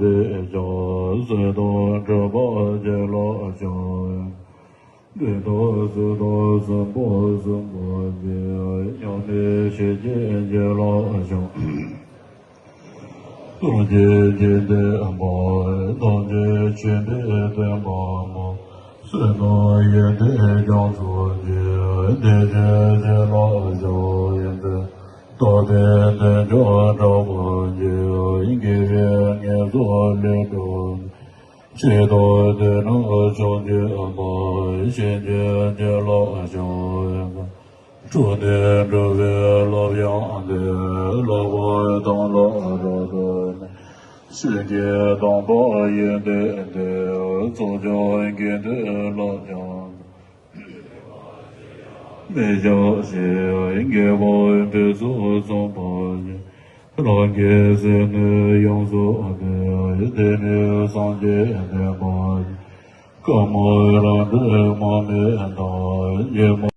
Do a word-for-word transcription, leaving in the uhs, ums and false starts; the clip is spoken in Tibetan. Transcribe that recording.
པའི་ཕྱོགས། སྲིད་དང་འཁྲུལ་པ་ཅི་ལ་སོགས། འདི་དག་སྲིད་དང་གསུམ་པ་གསུམ་པོ་ཡི། མྱ་ངན་ཞི་རྒྱས་ཅི་ལ་སོགས། སངས་རྒྱས་ཀྱི་བསྟན་པ། ཐམས་ཅད་མཁྱེན་པའི་བསྟན་པ་མ། བསོད་ནམས་ཡོན་ཏན་ཀུན་ཚང་གི། བདེ་ཆེན་ཞི་ལྷག་ཕྱོགས་ཡི་མཛོད། རྟོགས་ལྡན་བདེ་མཆོག་གྲགས་པ་ཡི། དགེ་བའི་ངལ་སོ་ལས་གྲོལ། ཆོས་དང་ལྡན་ན་ཕྱོགས་བཅུ་པ། གཤིན་རྗེ་ཡི་ལྷ་ཕྱོགས་ཡི་མཛོད། འཁྲུལ་སྣང་འཁྲུལ་པའི་རླབས་དབྱངས་འདི། ལྷག་པར་དམ་ལ་རབ་གྲོལ་ནས། གཤིན་རྗེའི་གདམས་པ་ཡོན་ཏན་འདི། ཚོགས་བརྒྱ་དགེ་འདུན་ལ་ཕྱག་འཚལ། མི་བསྐྱོད་ཞིང་དགེ་བ་འདི་ཚོགས་བསགས་པ་ཡིས། རང་གི་སེམས་ནི་ཡོངས་སུ་བདེ། དེ་ནས་སངས་རྒྱས་བསྟན་པ་ཡི། སྐར་མ་རང་གྲོལ་མ་སྨིན་དང་། ཉི་མ་